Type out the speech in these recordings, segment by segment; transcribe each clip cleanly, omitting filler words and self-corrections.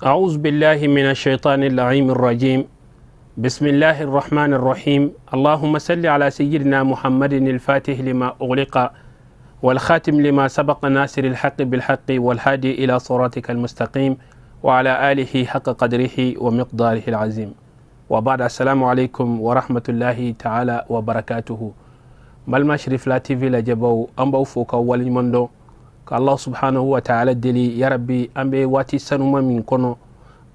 أعوذ بالله من الشيطان اللعين الرجيم. بسم الله الرحمن الرحيم. اللهم صل على سيدنا محمد الفاتح لما أغلق والخاتم لما سبق ناصر الحق بالحق والهادي إلى صراطك المستقيم وعلى آله حق قدره ومقداره العظيم. وبعد، السلام عليكم ورحمة الله تعالى وبركاته. Balima Cherifla TV lajɛbaw, an b'aw fo ka waleɲuman dɔn ka Allah subhanahu wa ta'ala deli. Ya rabbi, an bɛ waati sanuma min kɔnɔ,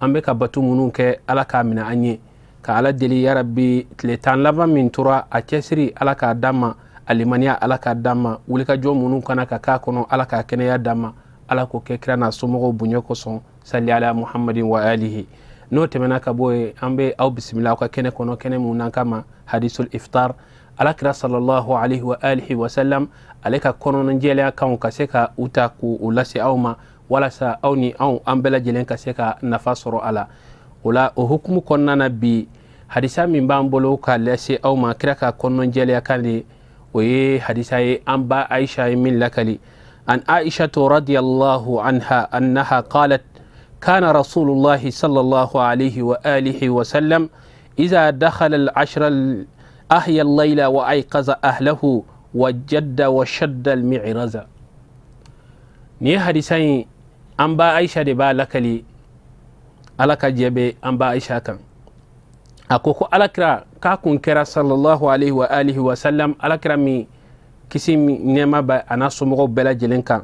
an bɛ ka batu minnu kɛ, Ala k'a minɛ an ye. Ka Ala deli, ya rabbi, tile 10 laban min tora, a cɛsiri Ala k'a d'an ma, a limaniya Ala k'a d'an ma, wulikajɔ minnu kana ka k'a kɔnɔ, Ala k'a kɛnɛya d'an ma. Ala k'o kɛ kira n'a somɔgɔw bonya kosɔn. Sali ala Muhammadin wa alihi. N'o tɛmɛna ka bɔ yen, an bɛ aw bisimila aw ka kɛnɛ kɔnɔ, kɛnɛ mun n'an kama hadisul iftar. Alakira sallallahu alaihi wa alihi wa sallam, ale ka kɔnɔnajɛlenya kanw ka se ka u ta k'u lase aw ma, walasa aw ni anw, an bɛɛ lajɛlen ka se ka nafa sɔrɔ a la. O la, o hukumu kɔnɔna na, bi hadisa min b'an bolo ka lase aw ma, kira ka kɔnɔnajɛlenya kan de, o ye hadisa ye an ba Aisha ye min lakali. An Aisha radiyallahu anha annaha qalat: كان رسول الله صلى الله عليه وآله وسلم إذا دخل العشر أحيا الليل وأيقظ أهله وجد وشد المئزر. Ni ye hadisa in, an ba Aisha de b'a lakali, Ala ka jɛ bɛ an ba Aisha kan. A ko ko Alakira k'a kun kɛra sallallahu alaihi wa alihi wa sallam, Alakira min kisi nɛɛma bɛ a n'a somɔgɔw bɛɛ lajɛlen kan,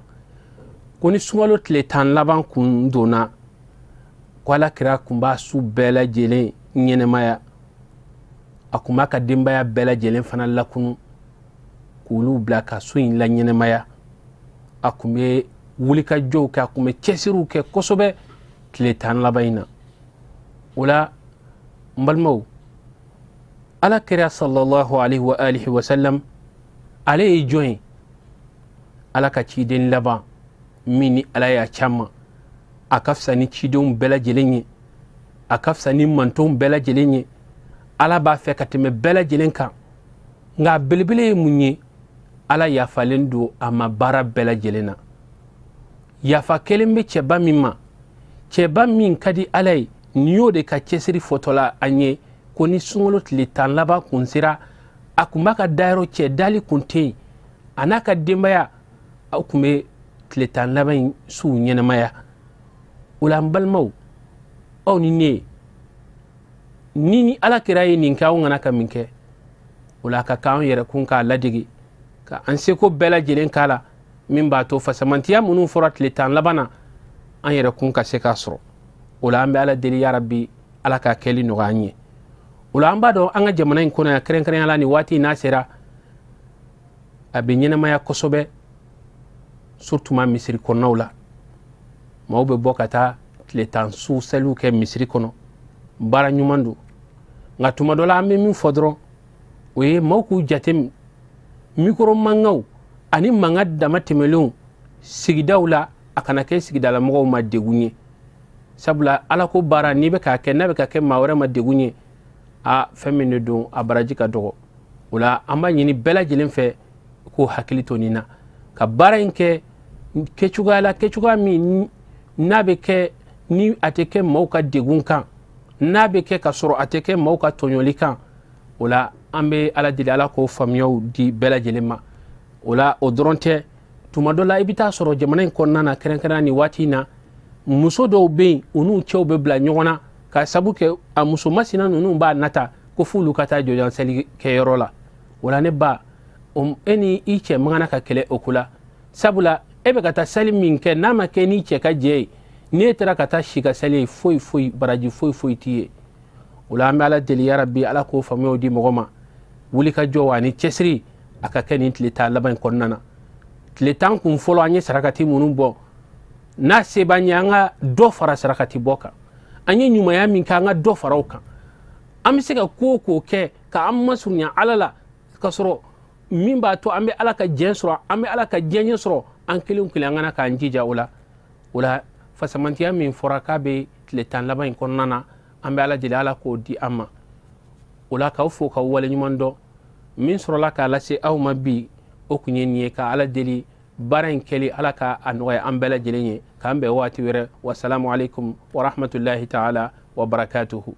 ko ni sunkalo tile 10 laban kun donna, ko Alakira kun b'a su bɛɛ lajɛlen ɲɛnɛmaya. A kun b'a ka denbaya bɛɛ lajɛlen fana lakunu k'olu bila ka so in laɲɛnɛmaya. A kun bɛ wulikajɔw kɛ, a kun bɛ cɛsiriw kɛ kosɛbɛ tile 10 laban in na. O la, n balimaw, Ala kira sallallahu alaihi wa alihi wa sallam, ale ye jɔn ye? Ala ka ciden laban min ni Ala y'a caman, a ka fisa ni cidenw bɛɛ lajɛlen ye, a ka fisa ni mantonw bɛɛ lajɛlen ye, Ala b'a fɛ ka tɛmɛ bɛɛ lajɛlen kan. Nka belebele ye mun ye? Ala yafalen don a ma baara bɛɛ lajɛlen na. Yafa kelen bɛ cɛba min ma, cɛba min ka di Ala ye, nin y'o de ka cɛsiri fɔtɔla an ye, ko ni sunkalo tile 10 laban kun sera, a kun b'a ka dayɔrɔ cɛ dali kun tɛ yen, a n'a ka denbaya, aw kun bɛ tile 10 laban in suw ɲɛnamaya. O la, n balimaw, aw ni ne, ni Ala kira ye nin kɛ, anw kana ka min kɛ? O la, a ka k'an yɛrɛ kun k'a ladege, ka an seko bɛɛ lajɛlen k'a la, min b'a to fasamantiya minnu fɔra tile 10 laban na, an yɛrɛ kun ka se k'a sɔrɔ. O la, an bɛ Ala deli, yarabi, Ala ka kɛli nɔgɔya an ye. O la, an b'a dɔn an ka jamana in kɔnɔ yan, kɛrɛnkɛrɛnya la nin waati n'a sera, a bɛ ɲɛnamaya kosɛbɛ, surtout ma misiri kɔnɔnaw la. Maaw bɛ bɔ ka taa tile 10 su seliw kɛ misiri kɔnɔ. Baara ɲuman don, nka tuma dɔ la, an bɛ min fɔ dɔrɔn, o ye maaw k'u jate micro mankanw ani mankan dama tɛmɛlenw sigidaw la, a kana kɛ sigidalamɔgɔw ma degun ye. Sabula Ala ko baara, n'i bɛ k'a kɛ, n'a bɛ ka kɛ maa wɛrɛ ma degun ye, a fɛn min de don, a baraji ka dɔgɔ. O la, an b'a ɲini bɛɛ lajɛlen fɛ k'o hakili to nin na, ka baara in kɛ kɛcogoya la, kɛcogoya min n'a bɛ kɛ ni a tɛ kɛ maaw ka degun kan, n'a bɛ kɛ ka sɔrɔ a tɛ kɛ maaw ka tɔɲɔli kan. O la, an bɛ Ala deli, Ala k'o faamuyaw di bɛɛ lajɛlen ma. O la, o dɔrɔn tɛ, tuma dɔ la, i bɛ taa sɔrɔ jamana in kɔnɔna na, kɛrɛnkɛrɛnnenya nin waati in na, muso dɔw bɛ yen, u n'u cɛw bɛ bila ɲɔgɔn na ka sabu kɛ a muso masina ninnu b'a nata ko f'olu ka taa jɔjan seli kɛyɔrɔ la. O la, ne ba, e ni i cɛ man ka kɛlɛ o ko la, sabula e bɛ ka taa sali min kɛ, n'a ma kɛ n'i cɛ ka jɛ ye, n'e taara ka taa si ka sali ye, foyi foyi baraji foyi foyi t'i ye. O la, an bɛ Ala deli, yarabi, Ala k'o faamuyaw di mɔgɔ ma. Wuli ka jɔ ani cɛsiri, a ka kɛ nin tile 10 laban in kɔnɔna na. Tile 10 kun fɔlɔ, an ye sarakati minnu bɔ, n'a se b'an ye, an ka dɔ fara sarakati bɔ kan. An ye ɲumanya min kɛ, an ka dɔ fara o kan. An bɛ se ka ko o ko kɛ k'an masurunya Ala la, ka sɔrɔ min b'a to an bɛ Ala ka jɛn sɔrɔ, an bɛ Ala ka diɲɛ sɔrɔ, an kelen kelen, an kana k'an jija o la. O la, fasamantiya min fɔra k'a bɛ tile 10 laban in kɔnɔna na, an bɛ Ala deli, Ala k'o di an ma. O la, k'aw fo k'aw waleɲuman dɔn. Min sɔrɔla k'a lase aw ma bi, o kun ye nin ye. Ka Ala deli. Baara in kɛli, Ala ka a nɔgɔya an bɛɛ lajɛlen ye. K'an bɛn waati wɛrɛ. Wasalamu alaikum warahmatullahi taala wabarakatuhu.